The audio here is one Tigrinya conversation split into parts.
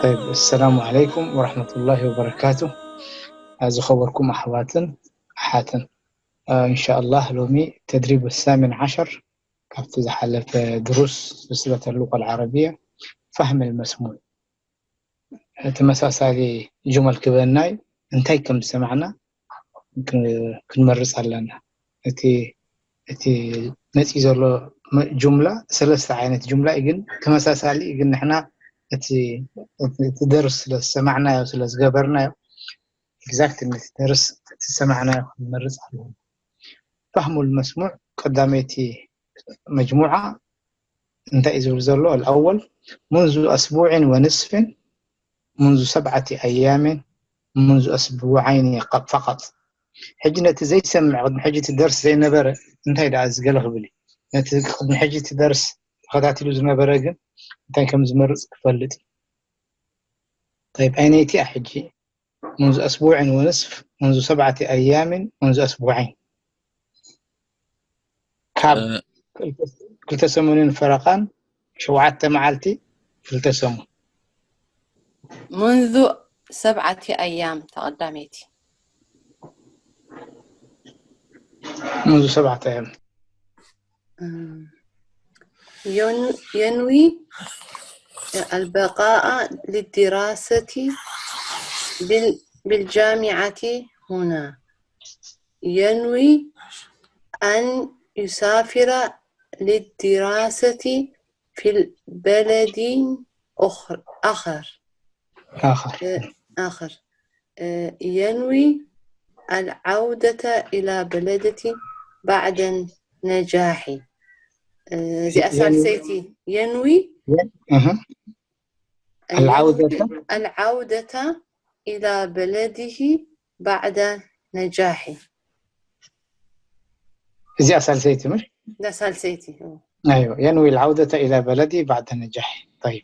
طيب، السلام عليكم ورحمة الله وبركاته. ዝኸበርኩም ኣሕዋትን ኣሓትን፣ إن شاء الله ሎሚ ተድሪብ ሳሚን ዓሸር ካብቲ ዝሓለፈ ድሩስ ስልሲለት اللغة العربية فهم المسموع ተመሳሳሊ ጁመል ክበናይ እንታይ ከም ዝሰማዕና ክንመርፅ ኣለና። እቲ እቲ መፂ ዘሎ ጁምላ ሰለስተ ዓይነት ጁምላ እዩ፣ ግን ተመሳሳሊ እዩ። ግን ንሕና እቲ እቲ ደርስ ስለ ዝሰማዕናዮ ስለ ዝገበርናዮ exact ነቲ ደርስ እቲ ዝሰማዕናዮ ክንመርፅ ኣለና። فهم المسموع ቀዳመይቲ መጅሙዓ እንታይ እዩ ዝብል ዘሎ? الأول منذ أسبوع ونصف منذ سبعة أيام منذ أسبوعين فقط። ሕጂ ነቲ ዘይሰምዕ ቅድሚ ሕጂ እቲ ደርስ ዘይነበረ እንታይ ደኣ እዚ ገለ ክብል እዩ። ነቲ ቅድሚ ሕጂ እቲ ደርስ ተኸታቲሉ ዝነበረ ግን እንታይ ከም ዝመርፅ ክፈልጥ እዩ። طيب ኣይነይቲ እያ ሕጂ منذ أسبوع ونصف منذ سبعة أيام منذ أسبوعين ካብ ክልተ ሰሙንን ፈረቓን ሸውዓተ መዓልቲ ክልተ ሰሙን منذ سبعة أيام ተቐዳመይቲ منذ سبعة أيام ينوي البقاء للدراسة بالجامعة هنا ينوي أن يسافر للدراسة في بلد آخر آخر آخر ينوي العودة إلى بلدتي بعد نجاحي እዚኣ ሳልሰይቲ ينوي العودة العودة إلى بلده بعد نجاحي እዚኣ ሳልሰይቲ ምሽ እዛ ሳልሰይቲ أيوة ينوي العودة إلى بلده بعد نجاحي طيب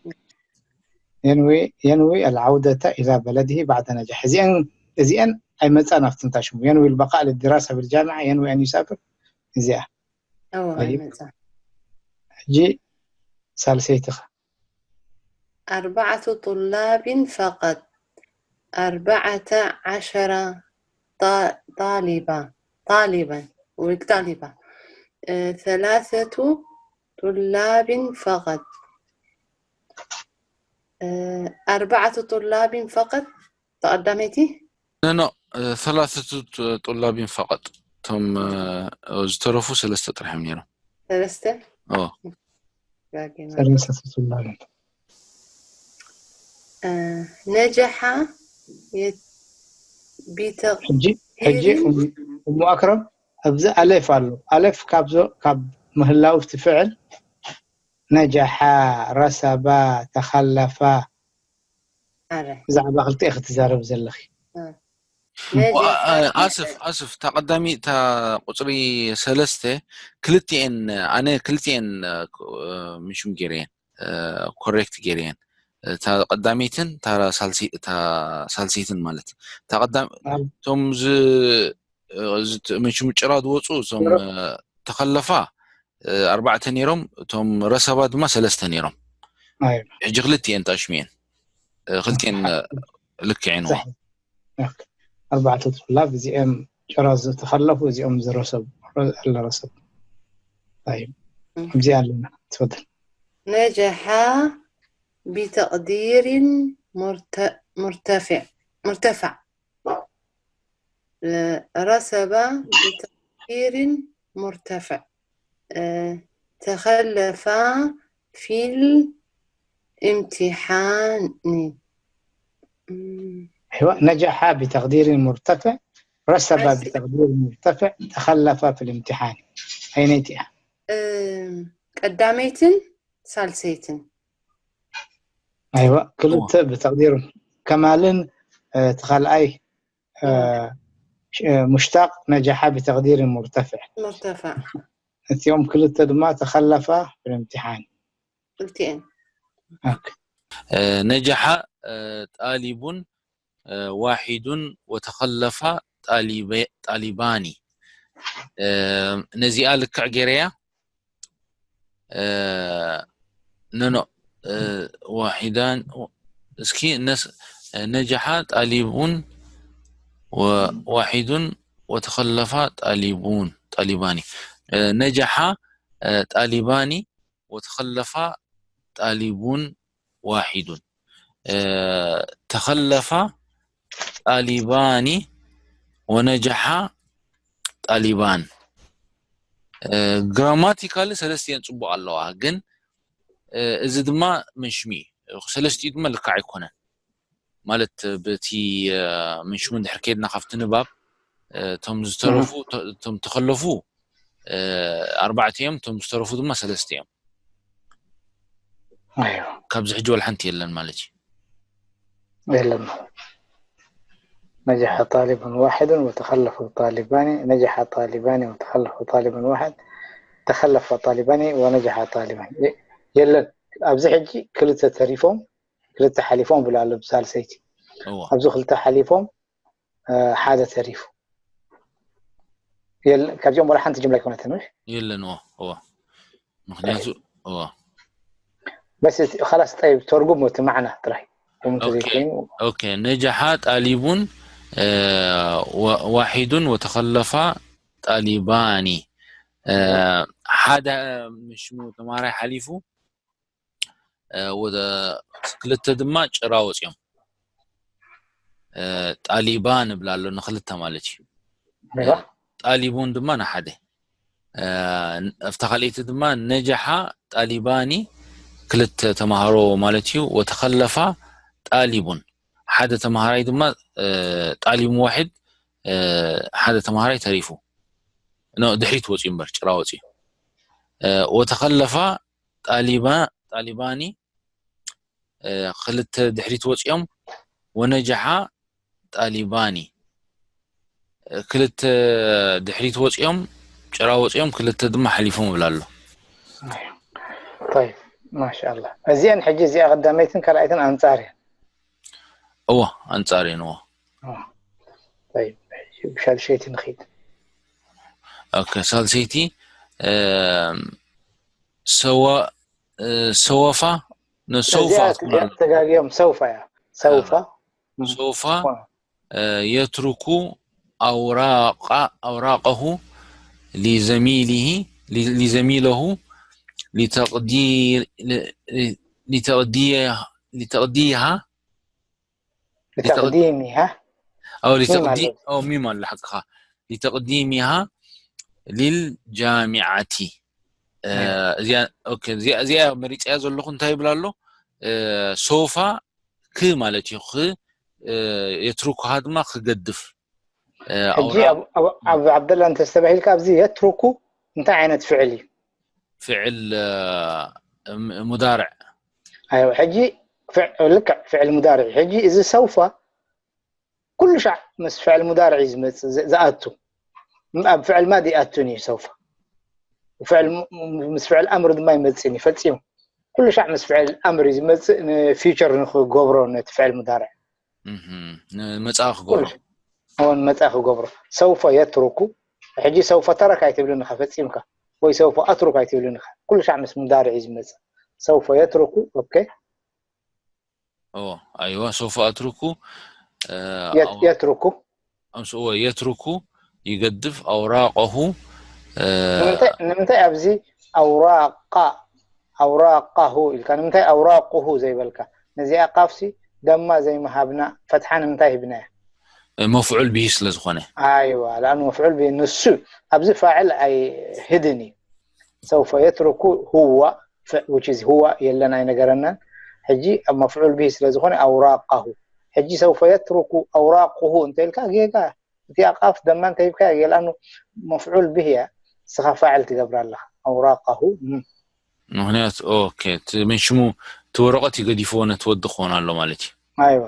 ينوي ينوي العودة إلى بلده بعد نجاح እዚአን እዚአን ኣይመፃን ኣብቲ እንታይ ሽሙ ينوي البقاء للدراسة بالجامعة ينوي أن يسافر እዚኣ ኣይመፃን ሕጂ ሳልሰይቲ ኸ أربعة طلاب فقط أربعة عشر طالبة طالبا طالبة ثلاثة طلاب فقط أربعة طلاب فقط تقدمتي ኖ ኖ ثلاثة طلاب فقط እቶም ዝተረፉ ሰለስተ ጥራሕ እዮም ነይሮም ሰለስተ ኦ ሰለስተ طلاب ነጀሓ ሕጂ ሕጂ እሙ ኣክረም ኣብዚ ኣሌፍ ኣሎ ኣሌፍ ካብ ምህላው እቲ ፍዕል ነጃሓ ረሰባ ተኻለፋ ብዛዕባ ክልተ ክትዛረብ ዘለኺ ኣስፍ ኣስፍ እታ ቀዳሚ እታ ቁፅሪ ሰለስተ ክልቲኤን ኣነ ክልቲኤን ምሽም ገይረየን ኮሬክት ገይረየን እታ ቀዳመይትን እታ ሳልሰይትን ማለት እታ ቀዳም እቶም ምሽም ጭራ ዝወፁ እቶም ተኸለፋ ኣርባዕተ ነይሮም እቶም ረሰባ ድማ ሰለስተ ነይሮም ሕጂ ክልቲኤን ታሽሚየን ክልቲኤን ልክዕን ኣርባዕተ ጥላብ እዚኦም ጭራ ዝተኸለፉ እዚኦም ዝረሰቡ ኣለረሰቡ ከምዚ ኣለና ትፈል ነጀሓ ቢተቅዲርን ሙርተፋዕ ረሰባ ቢተቅዲርን ሙርተፋዕ ተኸለፋ ፊል እምትሓኒ ነጀሓ ቢተቅዲርን ሙርተፍዕ ረሰባ ቢተቅዲርን ሙርተፍዕ ተኸለፋ ፊል እምትሓኒ ኣይነይቲ እያ ቀዳመይትን ሳልሰይትን ኣይዋ ክልተ ብተቅዲር ከማልን እቲ ካልኣይ ሙሽታቅ ነጃሓ ብተቅዲር ሙርተፍዕ ሙርተፍዕ እቲኦም ክልተ ድማ ተኸለፋ ብእምትሓን ክልቲኤን ነጃሓ ጣሊቡን ዋሒዱን ወተኸለፋ ጣሊባኒ ነዚኣ ልክዕ ገይረያ ኖኖ ዋሒዳን እስኪ ነስ ነጀሓ ጣሊቡን ወ- ዋሒዱን ወተኸለፋ ጣሊቡን ጣሊባኒ ነጀሓ ጣሊባኒ ወተኸለፋ ጣሊቡን ዋሒዱን ተኸለፋ ጣሊባኒ ወነጀሓ ጣሊባን። ግራማቲካሊ ሰለስቲኤን ፅቡቕ ኣለዋ፣ ግን እዚ ድማ ምንሽሚ እዩ። ሰለስቲኡ ድማ ልክዕ ኣይኮነን። ማለት በቲ ምንሽሙ እንድሕር ከይድና ካብቲ ንባብ እቶም ዝተረፉ እቶም ተኸለፉ ኣርባዕተ እዮም፣ እቶም ዝተረፉ ድማ ሰለስተ እዮም። ኣይዋ ካብዚ ሕጂ ወላ ሓንቲ የለን ማለት እዩ። የለን። نجح طالب واحد وتخلف طالبان، نجح طالبان وتخلف طالب واحد، تخلف طالبان ونجح طالبان. የለን። ኣብዚ ሕጂ ክልተ ተሪፎም ክልተ ሓሊፎም ብሎ ኣሎ ብሳልሰይቲ። እዋ ኣብዚ ክልተ ሓሊፎም ሓደ ተሪፉ። የለ- ካብዚኦም ወላ ሓንቲ ጅምላ ኣይኮነትን። የለን። እዋ እዋ ምክንያቱ እዋ በስ እቲ- خلاص طيب ተርጉም እቲ ማዕና ጥራይ ከምቲ ኦኬ። ዘይኮይኑ ኦኬ ነጀሓ ጣሊቡን ዋሒዱን ወተኸለፋ ጣሊባኒ ሓደ ምሽሙ ተማሃራይ ሓሊፉ ወደ ክልተ ድማ ጭራ ወፂኦም ጣሊባ ንብል ኣሎ ንክልተ ማለት እዩ። እዋ ጣሊቡን ድማ ንሓደ ኣብታ ካልኣይቲ ድማ ነጀሓ ጣሊባኒ ክልተ ተማሃሮ ማለት እዩ። ወተኸለፋ ጣሊቡን ሓደ ተማሃራይ ድማ ጣሊቡ ዋሒድ ሓደ ተማሃራይ ተሪፉ ድሕሪት ወፂኡ እምበር ጭራ ወፂኡ ወተኸለፋ ጣሊባ ጣሊባኒ ክልተ ድሕሪት ወፂኦም ወነጀሓ ጣሊባኒ ክልተ ድሕሪት ወፂኦም ጭራ ወፂኦም ክልተ ድማ ሓሊፎም ይብል ኣሎ። طيب ማሻኣላ። እዚአን ሕጂ እዚኣ ቀዳመይትን ካልኣይትን ኣንፃር እየን። እዋ ኣንፃር እየን። እዋ طيب ብሻልሸይቲ ንኺድ። ኦኬ ሳልሰይቲ ሰዋ ሰወፋ ነሰውፋ እዚኣ ተጋግዮም ሰውፋ እያ ሰውፋ ሰውፋ የትሩኩ ኣውራቃ ኣውራቀሁ ሊዘሚሊሂ ሊዘሚለሁ ሊተቅዲ ሊተቅዲሃ لتقديمها او ميم لتقديم على او ميم على حقها لتقديمها للجامعة እዚኣ ኦኬ እዚኣ እዚኣ መሪፀያ ዘለኹ እንታይ ይብል ኣሎ ሶፋ ክ ማለት እዩ ክ የትሩኩሃ ድማ ክገድፍ ሕጂ ኣብ ዓብደላ እንተስተባሂልካ ኣብዚ የትሩኩ እንታይ ዓይነት ፍዕል እዩ? ፍዕል ሙዳርዕ ኣይዋ ሕጂ ልክዕ ፍዕል ሙዳርዕ ሕጂ እዚ ሰውፋ ኩሉ ሻዕ ምስ ፍዕል ሙዳርዕ እዩ ዝመፅእ ዝኣቱ ኣብ ፍዕል ማድ ይኣቱን እዩ ሰውፋ ምስ ፍዕል ኣምር ድማ ይመፅእን እዩ ፈፂሙ ኩሉ ሻዕ ምስ ፍዕል ኣምር እዩ ዝመፅእ ንፊቸር ንክገብሮ ነቲ ፍዕል ሙዳርዕ መፅኣ ክገብሮ ን መፅኣ ክገብሮ ሰውፈ የትሩኩ ሕጂ ሰውፈ ተረክ ኣይትብልን ኢኻ ፈፂምካ ወይ ሰውፈ ኣትሩክ ኣይትብልን ኢኻ ኩሉ ሻዕ ምስ ሙዳርዕ እዩ ዝመፅእ ሰውፈ የትሩኩ ኦኬ እዎ ኣይዋ ሰውፈ ኣትሩኩ የትሩኩ ኣምስእዎ የትሩኩ ይገድፍ ኣውራቀሁ ንምንታይ ኣብዚ ኣውራቃ ኣውራቃሁ ኢልካ ንምንታይ ኣውራቁሁ ዘይበልካ ነዚኣ ቃፍሲ ደማ ዘይምሃብና ፈትሓ ንምንታይ ሂብናያ መፍዑል ብሂ ስለ ዝኾነ ኣይዋ ላኣኑ መፍዑል ብሂ ንሱ ኣብዚ ፋዕል ኣይህድን እዩ ሰውፈ የትርኩ ሁዋ which is ሁዋ የለን ኣይነገረናን ሕጂ ኣብ መፍዑል ብሂ ስለ ዝኾነ ኣውራቃሁ ሕጂ ሰውፈ የትርኩ ኣውራቁሁ እንተኢልካ ጌጋ እቲኣ ቃፍ ደማ እንተሂብካያ ጌልኣኑ መፍዑል ብህ እያ እስኻ ፋዕል ትገብራ ኣለኻ ኣውራቃሁ ምክንያቱ ኦኬ እቲ ምን ሽሙ እቲ ወረቐት ይገዲፍዎ ነቲ ወዲ ክኾን ኣሎ ማለት እዩ ኣይዋ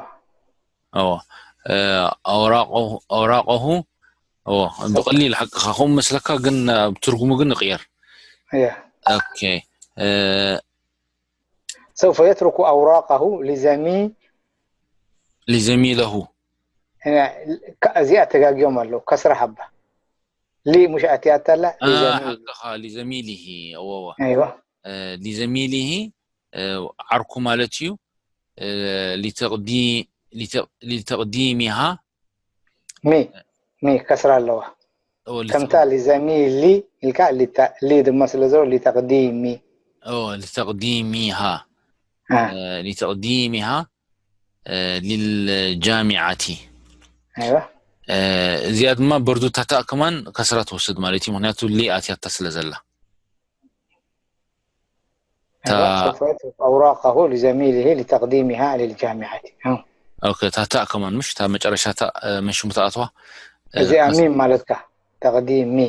እዎ ኣውራቀሁ እዎ ብቀሊል ሓቅኻ ከምኡ መስለካ ግን ኣብ ትርጉሙ ግን ንቅየር እያ ኦኬ سوف يترك أوراقه لزمي لزميله እዚኣ ተጋጊዮም ኣለዉ ከስራ ሃባ ሊ ሙሽ ኣትያታ ኣላ ሓቅኻ لزميله እዎ ኣይዋ لزميله ዓርኩ ማለት እዩ እ፣ ሊተቕዲ-፣ ሊተ-፣ ሊተቕዲሚሃ፣ ሚ ሚ ከስራ ኣለዋ። ኦ፣ ሊተ-፣ ከምታ ሊዘሚሊ ኢልካ ሊታ-፣ ሊ ድማ ስለ ዘሎ ሊተቕዲሚ። ኦ፣ ሊተቕዲሚሃ፣ አ፣ እ፣ ሊተቕዲሚሃ፣ እ፣ ሊልጃሚዓቲ። ኣይዋ። እ፣ እዚኣ ድማ በርዱ ታታእ ከማን ከስራ ትወስድ ማለት እዩ። ምክንያቱ ሊ ኣትያታ ስለ ዘላ። ታ-፣ ኣይዋ፣ ሰውፈ የትሩክ ኣውራቀሁ ሊዘሚሊሂ ሊተቅዲሚሃ ሊልጃሚዓቲ። እ። ኦኬ፣ ታታእ ከማን ምሽ፣ እታ መጨረሻታ፣ እ፣ መን ሽሙ ትኣትዋ? እ፣ እዚኣ ከስ-፣ ሚም ማለትካ። ተቅዲም ሚ።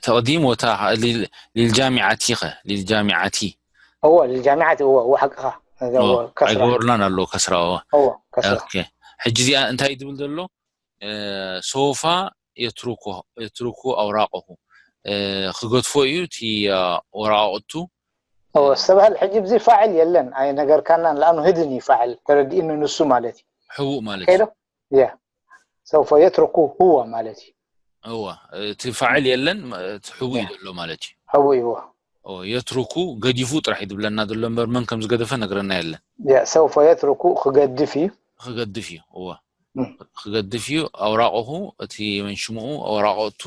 ተቅዲም ወታ ሊል-፣ ሊልጃሚዓቲ ኸ፣ ሊልጃሚዓቲ። እወ፣ ሊልጃሚዓቲ፣ እወ፣ እወ፣ ሓቅኻ። እወ፣ እወ፣ ከስራ። ኣይገበርናን ኣሎ ከስራ፣ እወ። እወ፣ ከስራ። ኦኬ። ሕጂ እዚኣ እንታይ ትብል ዘሎ? እ፣ ሶፋ የትሩኩ፣ የትሩኩ ኣውራቀሁ። እ፣ ክገድፎ እዩ እቲ፣ እ፣ ወራቅቱ። እወ፣ ዝተባህል ሕጂ ብዚ ፋዕል የለን። ኣይነገርካናን፣ ለኣኑ ህድን እዩ ፋዕል። ተረዲእኒ ንሱ ማለት እዩ። ሕቡእ ማለት ከይዶ? እዩ። ያ። ሰውፈ የትሩኩ ሁወ ማለት እዩ። እወ፣ እቲ ፋዕል የለን፣ እቲ ሕቡእ እዩ ያ። ዘሎ ማለት እዩ። ሕቡእ እዩ። እወ። ኦ፣ የትሩኩ ገዲፉ ጥራሕ እዩ ዝብለና ዘሎ እምበር መን ከም ዝገደፈ ነግረና የለን። ያ፣ ሰውፈ የትሩኩ ክገድፍ እዩ። ክገድፍ እዩ። እወ። እም። ክገድፍ እዩ። ኣውራቀሁ እቲ መን ሽምኡ ኣውራቀቱ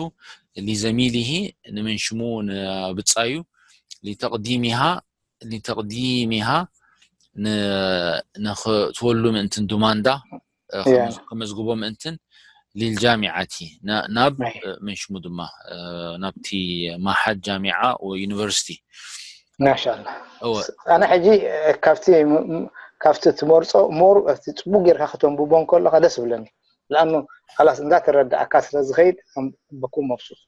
ሊዘሚሊሂ ንመን ሽምኡ ንብጻዩ ሊተቅዲሚሃ ሊተቅዲሚሃ ን-፣ ንኽትወሉ ምእንትን ዱማንዳ፣ እ፣ ያ። ከመዝ-፣ ከመዝግቦ ምእንትን ሊልጃሚዓቲ ና-፣ ናብ፣ ኣይ። እ፣ መን ሽሙ ድማ፣ እ፣ ናብቲ ማሓድ ጃሚዓ ወይ ዩኒቨርሲቲ። ማሻላ። እወ። ኣነ ሕጂ፣ እ፣ ካብቲ ም-፣ ም-፣ ካብቲ ትመርጾ ሞር እቲ ጽቡቅ ጌርካ ከተንብቦ እንከለኻ ደስ ይብለኒ። ለኣኑ ካላስ እንዳተረዳእካ ስለ ዝኸይድ ኣም-፣ በኩ መብሱጥ።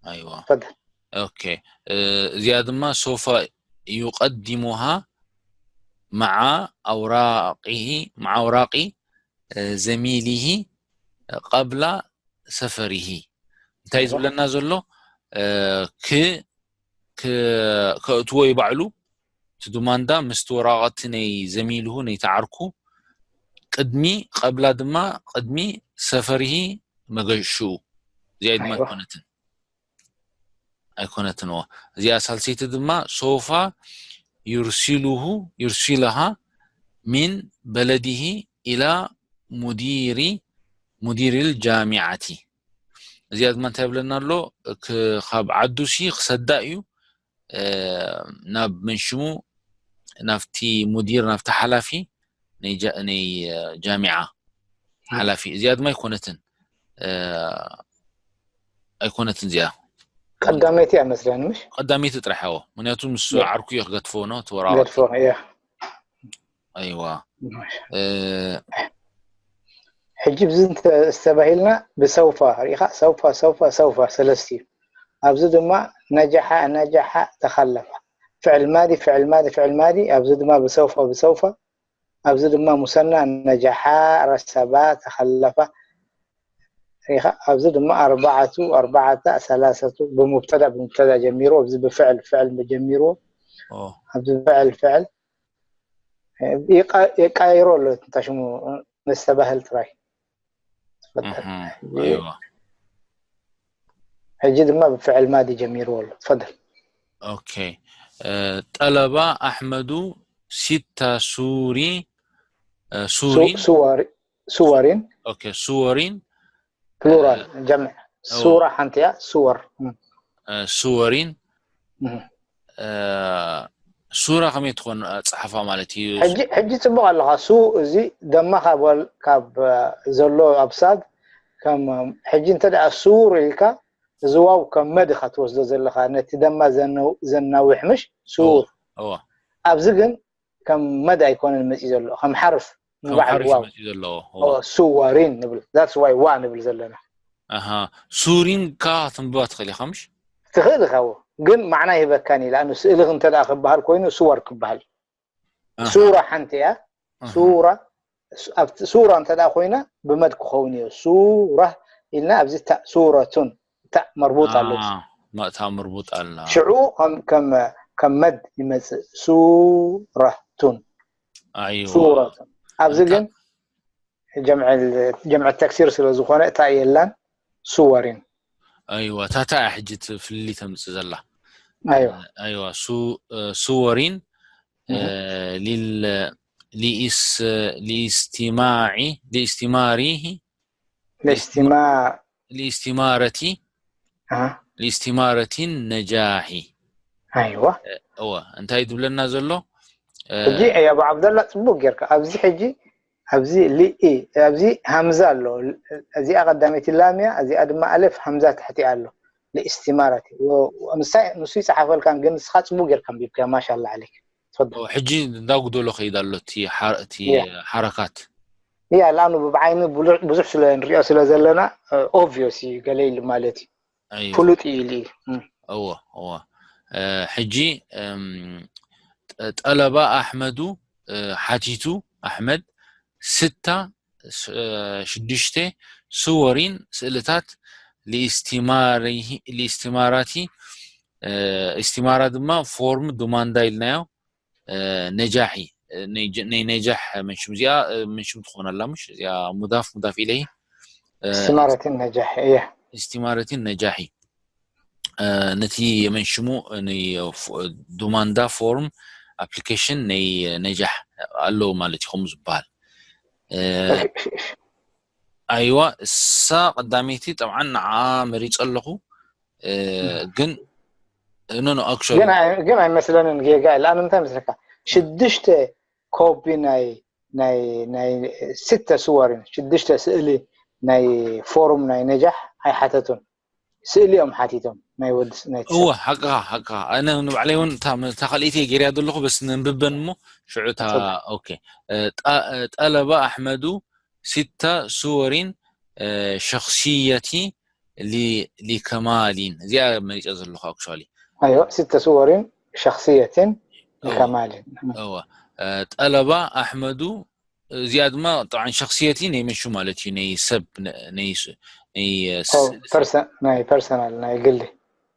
ኣይዋ። ፈደል። ኦኬ። እ፣ እዚኣ ድማ ሶፋ ዩቀዲሙሃ መዓ ኣውራቂሂ፣ መዓ ኣውራቂ፣ እ፣ ዘሚሊሂ ቀብላ ሰፈሪሂ። እንታይ እዩ ኣይዋ። ዝብለና ዘሎ? እ፣ ክ-፣ ክ-፣ ከእትዎ እዩ ባዕሉ። እቲ ዱማንዳ ምስቲ ወራቐቲ ናይ ዘሚልሁ፣ ናይ ተዓርኩ፣ ቅድሚ፣ ቀብላ ድማ ቅድሚ ሰፈሪሂ መገሽኡ። እዚኣ ድማ ኣይዋ። ኣይኮነትን። ኣይኮነትን። እዋ። እዚኣ ሳልሰይቲ ድማ ሶፋ ዩርሲሉሁ፣ ዩርሲልሃ ሚን በለዲሂ ኢላ ሙዲሪ፣ ሙዲሪል ጃሚዓቲ። እዚኣ ድማ እንታይ ይብለና ኣሎ? ክ-፣ ካብ ዓዱሲ ክሰዳ እዩ። እ፣ ናብ መን ሽሙ፣ ናብቲ ሙዲር፣ ናብቲ ሓላፊ ናይ ጃ-፣ ናይ፣ እ፣ ጃሚዓ ሓላፊ። እዚኣ ድማ ኣይኮነትን፣ እ፣ ኣይኮነትን እዚኣ። ቀዳመይቲ እያ መስለኒ፣ ምሽ? ቀዳመይቲ ጥራሕ እዎ። ምክንያቱ ምስ ያ። ዓርኩ እየ ክገድፎ ነው፣ እቲ ወራቐት። ገድፎ፣ ያ። ኣይዋ። ምሽ። እ፣ ሕጂ ብዚ እንተ-፣ ዝተባሂልና ብሰውፋ ርኢኻ፣ ሰውፋ፣ ሰውፋ፣ ሰውፋ ሰለስቲኡ። ኣብዚ ድማ ነጃሓ፣ ነጃሓ ተኸለፋ። ፍዕል ማዲ፣ ፍዕል ማዲ፣ ፍዕል ማዲ። ኣብዚ ድማ ብሰውፋ፣ ብሰውፋ። ኣብዚ ድማ ሙሰና ነጃሓ፣ ረሰባ፣ ተኸለፋ። ርኢኻ፣ ኣብዚ ድማ ኣርባዓቱ፣ ኣርባዓታ፣ ሰላሰቱ። ብሙብተዳ፣ ብሙብተዳ ጀሚሩ፣ ኣብዚ ብፍዕል፣ ፍዕል ጀሚሩ። ኦ። ኣብዚ ብፍዕል፣ ፍዕል። ይቃ-፣ የቃይሮ ኣሎ፣ እንታይ ሽሙ፣ ነስተባህል ጥራይ። ትፈደል። እህ፣ ሕጂ፣ ኣይዋ። ሕጂ ድማ ብፍዕል ማዲ ጀሚርዎ ኣሎ። ትፈደል። ኦኬ። እ፣ ጠለባ ኣሕመዱ ሲታ ሱሪ፣ እ፣ ሱ-፣ ሱሪን። ሱዋሪ-፣ ሱዋሪን። ኦኬ፣ ሱወሪን። ፕሉራል፣ እ፣ ጀምዕ። እዎ። ሱራ ሓንቲ እያ፣ ሱወር። እም። እ፣ ሱወሪን። እም። እ፣ ሱራ ከመይ ትኾን ኣጸሓሕፋ ማለት እዩ? ሕጂ፣ ሕጂ ጽቡቕ ኣለኻ። ሱ፣ እዚ ደማ ካብ ወል-፣ ካብ፣ እ፣ ዘሎ ኣብ ሳድ፣ ከም፣ ሕጂ እንተ ደኣ ሱር ኢልካ፣ እዚ ዋው ከም መድ ኢኻ ትወስዶ ዘለኻ፣ ነቲ ደማ ዘነው-፣ ዘናውሕ ምሽ? እዎ፣ ሱር። እዎ። ኣብዚ ግን ከም መድ ኣይኮነን መጺኡ ዘሎ፣ ከም ሓርፍ፣ ከም ንባዕሉ ሓርፍ ዋው። መጺኡ ዘሎ፣ እዎ። እዎ፣ ሱዋሪን ንብል። That's why ዋ ንብል ዘለና። ኣሃ፣ ሱሪን ካ ክትንብባ ትኽእል ኢኻ፣ ምሽ? ትኽእል ኢኻ፣ እዎ። ግን ማዕና ይህበካን እዩ። ለኣኑ ስእሊ እንተ ደኣ ክበሃል ኮይኑ፣ ሱወር ክበሃል። ኣሃ። ሱራ ሓንቲ እያ። ኣሃ። ሱራ፣ ሱ-፣ ኣብቲ ሱራ እንተ ደኣ ኮይና፣ ብመድ ክኸውን እዩ። ሱራ ኢልና ኣብዚ ታእ፣ ሱረቱን፣ ታእ መርቡጥ ኣሎ። ኣሃ፣ ማ-፣ ታእ መርቡጥ ኣላ። ሽዑ ከም፣ ከም፣ ከም መድ ይመጽእ። ሱረቱን። ኣይዋ። ሱረቱን። ኣብዚ እንታ- ግን ጀምዕ፣ ጀምዕ ተክሲር ስለ ዝኾነ እታ የላን፣ ሱወሪን። ኣይዋ፣ እታ፣ እታ እያ ሕጂ እቲ ፍልልይ ተምጽእ ዘላ። ኣይዋ። ኣይዋ፣ ሱ-፣ እ፣ ሱወሪን፣ እ፣ እህ። ሊል-፣ ሊእስ ሊእስቲማዒ ሊእስቲማሪሂ لاستماع ሊእስቲማረቲ ها ሊእስቲማረቲን ነጃሒ ايوه እወ እንታይ ትብለና ዘሎ ሕጂ ያ ኣቡ ዓብደላ ጽቡቅ ጌርካ ኣብዚ ሕጂ ኣብዚ ሊኢ ኣብዚ ሃምዛ ኣሎ እዚኣ ቀዳመይቲ ላምያ እዚኣ ድማ ኣለፍ ሃምዛ ትሕቲ ኣሎ لاستمارة ንሱ ይጽሓፈልካን ግን ንስኻ ጽቡቅ ጌርካ ኣንቢብካ ማሻላ عليك تفضل ሕጂ እንዳጉደሎ ከይድ ኣሎ እቲ ሓ- እቲ ሓረካት ያ ላኑ ብዓይኒ ብዙሕ ስለ ንሪኦ ስለ ዘለና obvious እዩ ገለ ኢሉ ማለት እዩ ኣይዋ ፍሉጥ እዩ ኢሉ እዩ እወ እወ እ፣ ሕጂ እም፣ ጠ- ጠለባ ኣሕመዱ እ፣ ሓቲቱ ኣሕመድ ስታ ስ- እ፣ ሽዱሽተ ስወሪን ስእልታት ሊእስቲማራቲ እ፣ እስቲማራ ድማ ፎርም ዱማንዳ ኢልናዮ እ፣ ነጃሒ እ፣ ነይ- ነይ ነጃሕ መንሽም እዚኣ እ፣ መንሽም ትኾን ኣላ ምሽ እዚኣ ሙዳፍ ሙዳፍ ኢለይ እ፣ استمارة النجاح እያ እስቲማረቲን ነጃሒ እ፣ ነቲ የመንሽሙ ዱማንዳ ፎርም ኣፕሊኬሽን ናይ ነጃሕ ኣለዉ ማለት እዩ ከምኡ ዝበሃል እ፣ ኣይዋ እሳ ቀዳመይቲ ጠብዓን ንዓ መሪፀ ኣለኹ እ፣ ግን ኖ ኖ ኣክቹዋሊ ግን ኣይ- ግን ኣይመስለንን ጌጋ ኢላ ንምንታይ መስለካ ሽዱሽተ ኮፒ ናይ ናይ ናይ ስተ ስወርን ሽዱሽተ ስእሊ ናይ ፎርም ናይ ነጃሕ ኣይሓተቱን ስእሊ እዮም ሓቲቶም ናይ ወዲ ናይ እወ ሓቅኻ ሓቅኻ ኣነ ንባዕለይ እውን እታ እታ ካልኣይቲ ገይርያ ዘለኹ በስ ነንብበን እሞ ሽዑ እታ ኦኬ እ፣ ጠ- እ፣ ጠለበ ኣሕመዱ ሲታ ስወሪን እ፣ ሸኽስየቲ ሊ- ሊከማሊን እዚኣ መሪፀ ዘለኹ ኣክቹዋሊ ايوه ست صور شخصية لكمال እወ እ፣ ጠለባ ኣሕመዱ እዚኣ ድማ ጥዓን ሸክስየቲ ናይ መሹ ማለት እዩ ናይ ሰብ ነ- ናይ ስ- ናይ እ፣ ስ- ፐርሰ ናይ ፐርሰናል ናይ ግሊ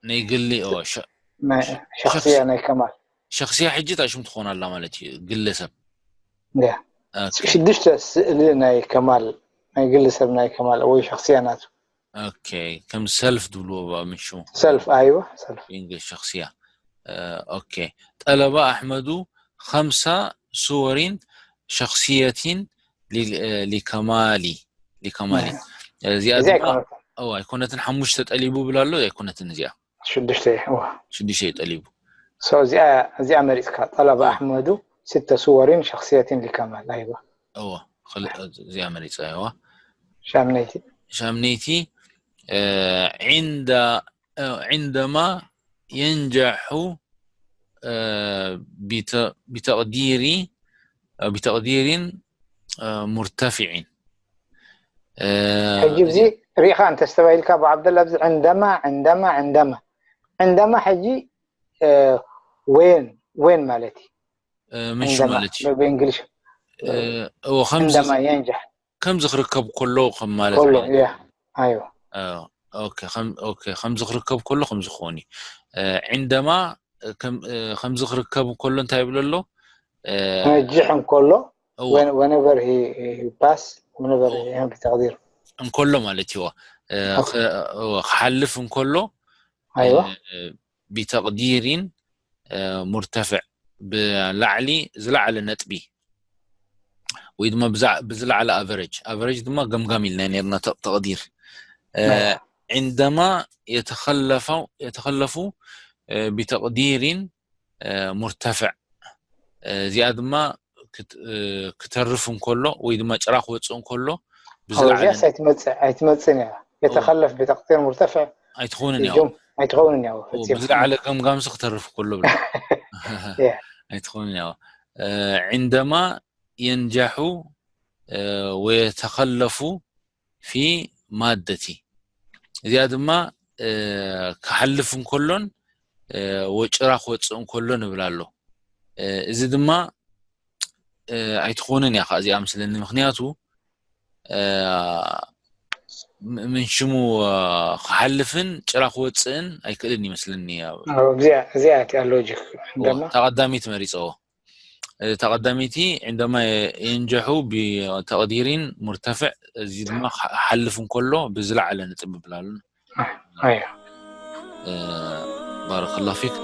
ናይ ግሊ እወ ሸ- ናይ ሸክስያ ናይ ከማል ሸክስያ ሕጂ እታ ሽም ትኾን ኣላ ማለት እዩ ግለሰብ ያ ሽዱሽተ ስእሊ ናይ ከማል ናይ ግሊ ሰብ ናይ ከማል ወይ ሸክስያ ናቱ ኦኬ ከም ሰልፍ ዝብልዎ ብ ምሹ ሰልፍ ኣይወ ሰልፍ እንግሊዝ ሸክስያ እ፣ ኦኬ ጠለባ ኣሕመዱ ከምሳ ስወሪን ሸክስየቲን ሊ- እ፣ ሊከማሊ ሊከማሊ እዚኣ እዚኣ ድማ ኣይኮነትን ኦ ኣይኮነትን ሓሙሽተ ጠሊቡ ብላ ኣሎ ኣይኮነትን እዚኣ ሽዱሽተ እዋ ሽዱሽተ እዩ ጠሊቡ ሶ እዚኣ እዚኣ መሪፅካ ጠለባ ኣሕመዱ ስተ ስወሪን ሸክስየቲን ሊከማል ኣይዋ እወ ክል- እዚኣ መሪፀ እዋ ሻምነይቲ ሻምነይቲ እ፣ عند እ፣ عندما ينجح እ፣ بت- بتقدير እ፣ بتقدير እ፣ مرتفع እ፣ ሕጂ እዚ ሪኢኻ እንተስተባሂልካ ብዓብደላ ኣብዚ ዕንደማ ዕንደማ ዕንደማ ዕንደማ ሕጂ እ፣ ዌን ዌን ማለት እዩ እ፣ ምንሹ ዕንደማ ማለት እዩ ብእንግሊሽ እ፣ እዎ ከምዚ ዕንደማ የንጃሕ ከምዚ ክርከብ ከሎ ከም ማለት ከሎ ዓይነት። ያ ኣይዋ እ፣ ኦኬ ከም ኦኬ ከምዚ ክርከብ ከሎ ከምዚ ክኾን እዩ እ፣ ዕንደማ እ፣ ከም እ፣ ከምዚ ክርከብ ከሎ እንታይ ይብሎ ኣሎ እ፣ ነጅሕ እንከሎ እዎ ወነቨር ፓስ ወነቨር ተቅዲር እንከሎ ማለት እዩ እ፣ ኦኬ። ኸ- እዎ፣ ክሓልፍ እንከሎ ኣይዋ እ፣ ቢተቅዲሪን እ፣ ሙርተፍዕ ብላዕሊ ዝለዓለ ነጥቢ ወይ ድማ ብዛ- ብዝለዓለ ኣቨረጅ ኣቨረጅ ድማ ገምጋም ኢልና ነርና ተ- ተቅዲር እ፣ ናያ። عندما يتخلف يتخلف እ፣ بتقدير እ፣ مرتفع እ፣ እዚኣ ድማ ክት- እ፣ ክተርፍ እንከሎ ወይ ድማ ጭራ ክወፅእ እንከሎ ብዝለዓለ እዚኣስ ኣይትመፅእ ኣይትመፅእን እያ የተኸለፍ ብተቅዲር ሙርተፍዕ ኣይትኾንን እያ እጆም ኣይትኸውንን እያ ብዝለዓለ ገምጋምሲ ክተርፍ ከሎ ብላ እያ ኣይትኾንን እያ እ፣ عندما ينجح እ፣ ويتخلف في مادة እዚኣ ድማ እ፣ ክሓልፍ እንከሎን እ፣ ወጭራ ክወፅእ እንከሎ ንብል ኣሎ እ፣ እዚ ድማ እ፣ ኣይትኾንን እያ ከዓ እዚኣ ምስለኒ ምክንያቱ እ፣ ም- ምን ሽሙ እ፣ ክሓልፍን ጭራ ክወፅእን ኣይክእልን ይመስለኒ ኣብ እዚኣ እዚኣ እቲኣ ሎጂክ እንደማ ተቐዳሚት መሪፀዎ እታ ቀዳመይቲ عندما ينجح بتقدير مرتفع እዚ ድማ ሓልፍ እንከሎ ብዝለዓለ ነጥቢ ብላሉ ኣዮ ባረከላ ፊክ